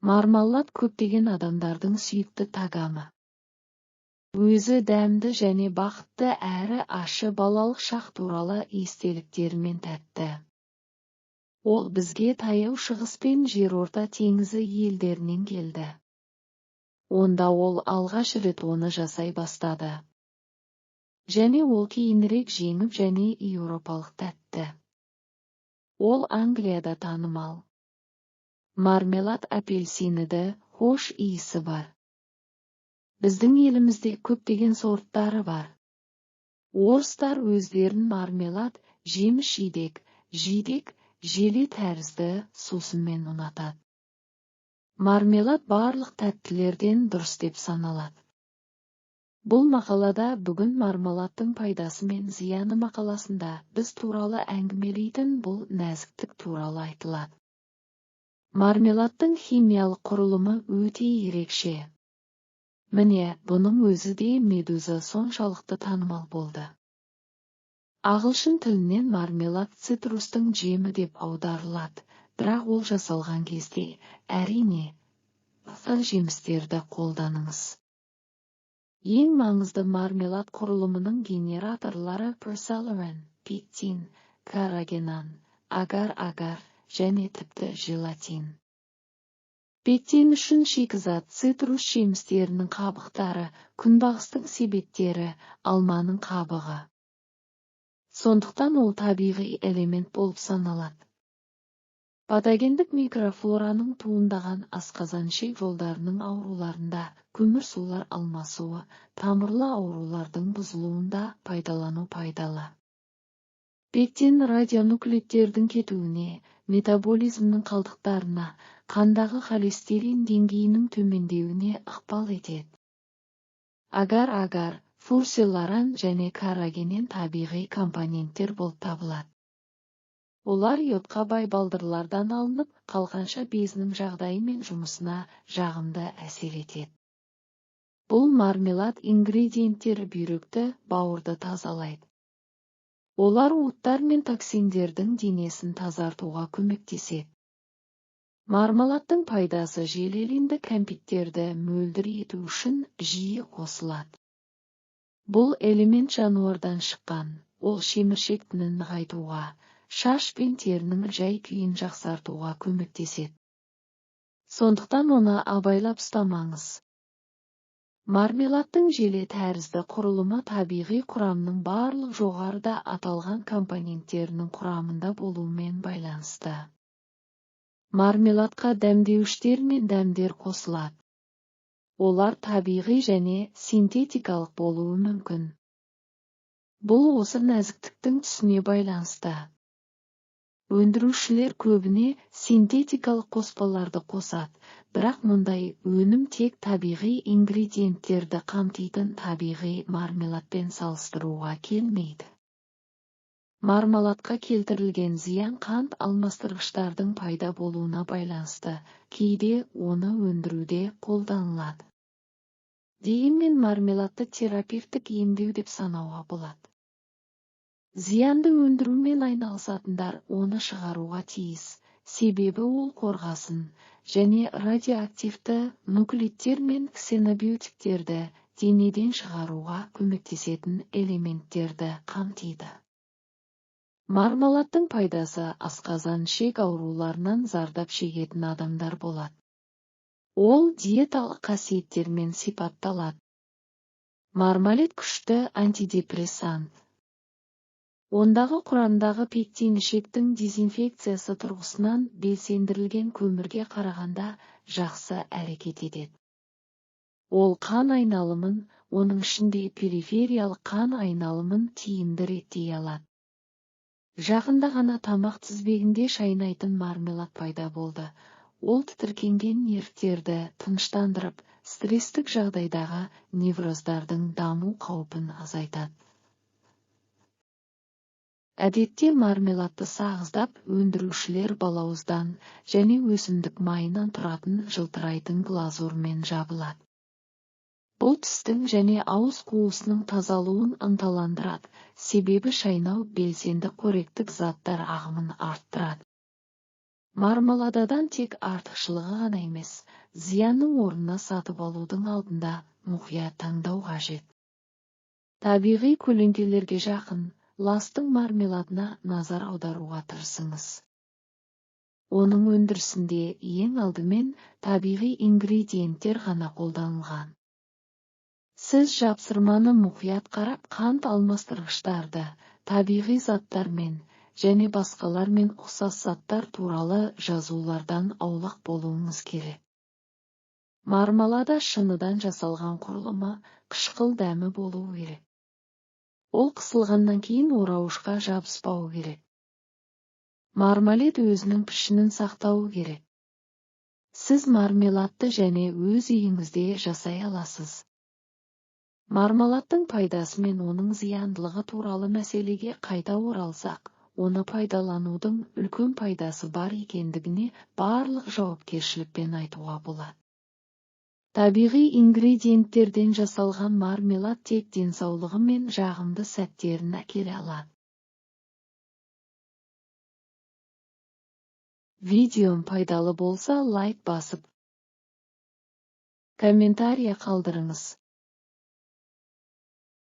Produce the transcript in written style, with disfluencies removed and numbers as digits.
Мармелад көптеген адамдардың сүйікті тағамы. Өзі дәмді және бақытты әрі ащы балалық шақ туралы естеліктерімен тәтті. Ол бізге Таяу Шығыс пен Жерорта теңізі елдерінен келді. Онда ол алғаш рет оны жасай бастады. Және ол кейінірек жеңіп және еуропалық тәтті. Ол Англияда танымал. Мармелад апельсиніді хош иісі бар. Біздің елімізде көптеген сорттары бар. Орыстар өздерін мармелад, жеміс-жидек, жидек, желе тәрізді сусынмен ұнатады. Мармелад барлық тәттілерден дұрыс деп саналады. Бұл мақалада бүгін мармеладтың пайдасы мен зияны мақаласында біз туралы әңгімелейтін бұл нәзіктік туралы айтылады. Мармеладтың химиялық құрылымы өте ерекше. Міне, бұның өзі де медуза соншалықты танымал болды. Ағылшын тілінен мармелад цитрустың джемі деп аударылады, бірақ ол жасалған кезде, әрине, басқа жемістерді қолданыңыз. Ең маңызды мармелад құрылымының генераторлары фурселоран, пектин, каррагинан, агар-агар және тіпті желатин. Пектин үшін шикізат цитрус жемістерінің қабықтары, күнбағыстың себеттері, алманың қабығы. Сондықтан ол табиғи элемент болып саналады. Патогендік микрофлораның туындаған асқазан-ішек жолдарының ауруларында көмірсулар алмасуы, тамырлы аурулардың бұзылуында пайдалану пайдалы. Пектин радионуклидтердің кетуіне, метаболизмнің қалдықтарына, қандағы холестерин деңгейінің төмендеуіне ықпал етеді. Агар-агар, фурселоран және каррагинен табиғи компоненттер болып табылады. Олар йодқа бай балдырлардан алынып, қалқанша безінің жағдайы мен жұмысына жағымды әсер етеді. Бұл мармелад ингредиенттері бүйректі, бауырды тазалайды. Олар уыттар мен токсиндердің денесін тазартуға көмектеседі. Мармеладтың пайдасы желелинді кәмпиттерді мөлдір ету үшін жиі қосылады. Бұл элемент жануардан шыққан, ол шеміршек тінін нығайтуға, шаш пен терінің жай-күйін жақсартуға көмектеседі. Сондықтан оны абайлап ұстамаңыз. Мармеладтың желе тәрізді құрылымы табиғи құрамның барлық жоғарыда аталған компоненттерінің құрамында болуымен байланысты. Мармеладқа дәмдеуіштер мен дәмдер қосылады. Олар табиғи және синтетикалық болуы мүмкін. Бұл осы нәзіктіктің түсіне байланысты. Өндірушілер көбіне синтетикалық қоспаларды қосады, бірақ мұндай өнім тек табиғи ингредиенттерді қамтитын табиғи мармеладпен салыстыруға келмейді. Мармеладқа келтірілген зиян қант алмастырғыштардың пайда болуына байланысты, кейде оны өндіруде қолданылады. Дегенмен мармеладты терапевтік емдеу деп санауға болады. Зиянды өндірумен айналысатындар оны шығаруға тиіс, себебі ол қорғасын және радиоактивті нуклидтер мен ксенобиотиктерді денеден шығаруға көмектесетін элементтерді қамтиды. Мармеладтың пайдасы асқазан-ішек ауруларынан зардап шегетін адамдар болады. Ол диеталық қасиеттермен сипатталады. Мармелад күшті антидепрессант. Ондағы құрамдағы пектин ішектің дезинфекциясы тұрғысынан белсендірілген көмірге қарағанда жақсы әрекет етеді. Ол қан айналымын, оның ішінде перифериялық қан айналымын тиімді реттей алады. Жақында ғана тамақ тізбегінде шайнайтын мармелад пайда болды. Ол тітіркенген нервтерді тыныштандырып, стресстік жағдайдағы невроздардың даму қаупін азайтады. Әдетте мармеладты сағыздап, өндірушілер балауыздан және өсімдік майынан тұратын жылтырайтын глазурмен жабылады. Бұл тістің және ауыз қуысының тазалуын ынталандырады, себебі шайнау белсенді қоректік заттар ағымын арттырады. Мармелададан тек артықшылығы ғана емес, Зиянның орнына сатып алудың алдында мұқият таңдау қажет. Табиғи көлеңкелерге жақын ластың мармеладына назар аударуға тырысыңыз. Оның өндірісінде ең алдымен табиғи ингредиенттер ғана қолданылған. Сіз жапсырманы мұқият қарап, қант алмастырғыштарды, табиғи заттармен және басқалармен ұқсас заттар туралы жазулардан аулақ болуыңыз керек. Мармалада шыныдан жасалған құрылымы қышқыл дәмі болуы керек. Ол қысылғаннан кейін орауышқа жабыспауы керек. Мармалет өзінің пішінін сақтауы керек. Сіз мармеладты және өз үйіңізде жасай аласыз. Мармеладтың пайдасы мен оның зияндылығы туралы мәселеге қайта оралсақ, оны пайдаланудың үлкен пайдасы бар екендігіне барлық жауапкершілікпен айтуға болады. Табиғи ингредиенттерден жасалған мармелад тек денсаулығы мен жағымды сәттерін әкеле алады. Видеом пайдалы болса, лайк басып, комментария қалдырыңыз.